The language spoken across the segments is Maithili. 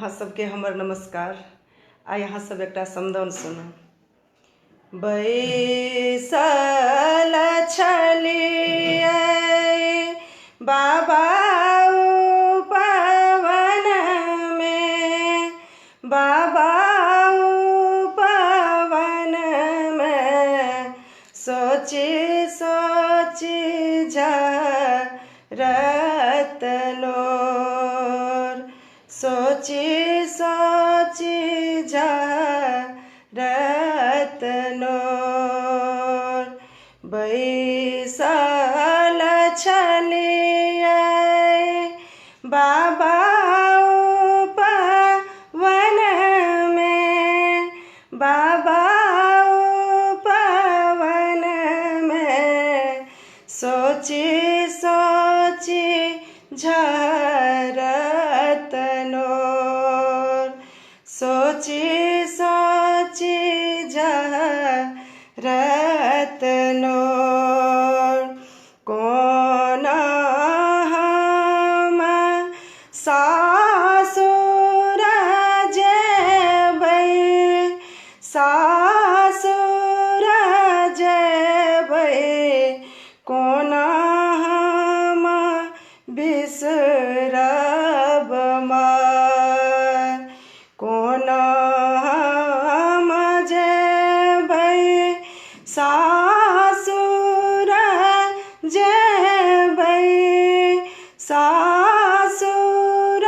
अहाँ सबके हमर नमस्कार। आइ अहाँ सब एकटा समदाउन सुनू। बैसल छलियै बाबा पवनमे, बाबा पवनमे, सोचि सोचि झरत नोर, सोचि सोचि झरत नोर। बैसल छलियै बाबा पवनमे, बाबा पवनमे, सोचि सोचि झरत नोर, सोचि सोचि झरत नोर। कोना हम सासुर जेबै, सासुर जेबै, कोना हम बिसरब माय, कोना हम जेबै, सासुर जेबै, सासुर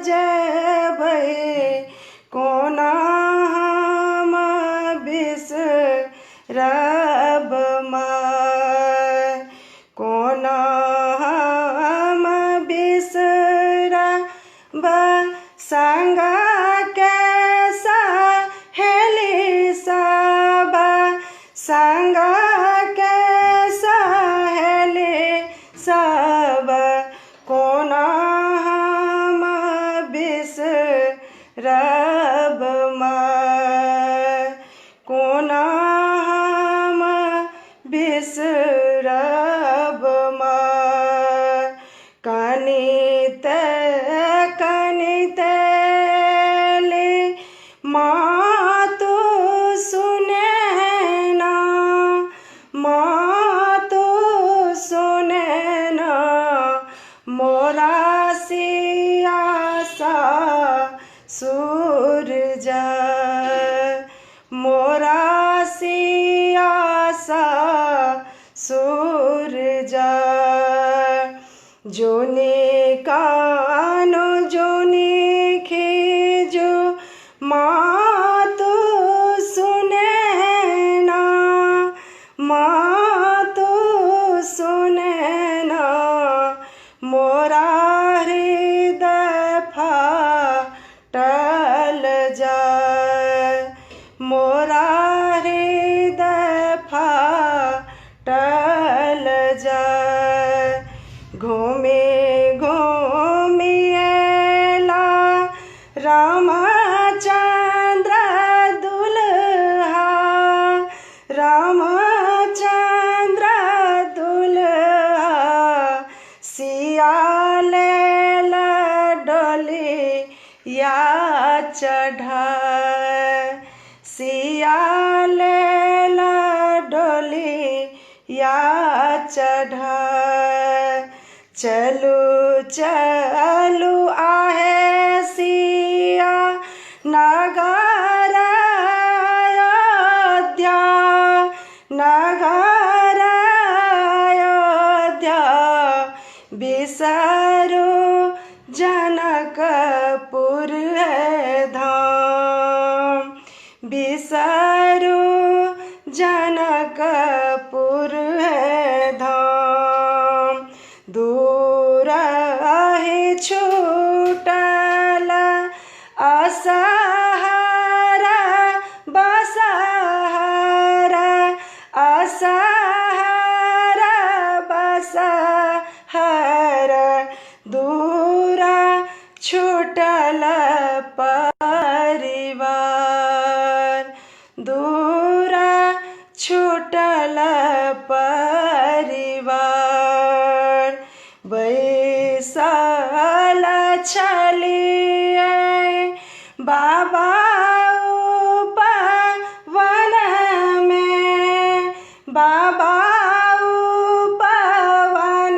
जेबै, कोना हम बिसरब माय, कोना हम बिसरब संग के सहेली सब, संग के सहेली सब, कोना हम बिसरब माय, कोना हम बिसरब माय। कनिते कनिते ले मातु सुने ना, मातु सुने ना, मोरा सिया सुर जाय, मोरा सिया सुर जाय। जोनी कानो जोनी खीजो मातु सुने ना, मातु सुने ना, मोरा हृदय फाटल जाय, मोरा हृदय फाटल जाय। घूमे घूमिएला रामचंद्र दुल्हा, रामचंद्र दुल्हा, सिया लेल डोलिया चढ़ाय, सिया लेल डोलिया चढ़ाय। चलू चलू आहे सिया नगर अयोध्या, नगर अयोध्या, बिसरू जनकपुर धाम, बिसरू जनकपुर धाम। दूर ही छूटल असहारा बसहारा, असहारा बसहारा, दूर छूटल परिवार, दूर छूटल परिवार। बैसल छलियै बाबा उपवन में, बाबा उपवन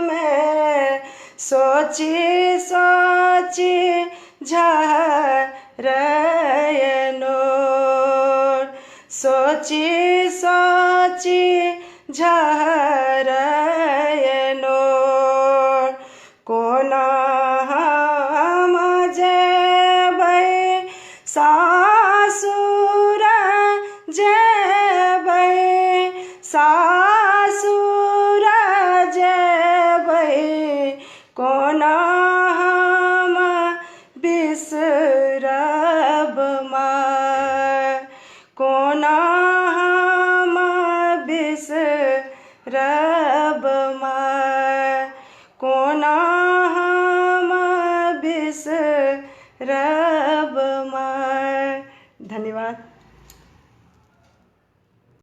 में, सोची सोची झरय नोर, सोची सोची झरय नोर। कोना हम जेबै सासुर जेबै, सासुर जेबै, कोना हम बिसरब माय, कोना हम बिसरब माय, कोना हम बिसरब माय। धन्यवाद।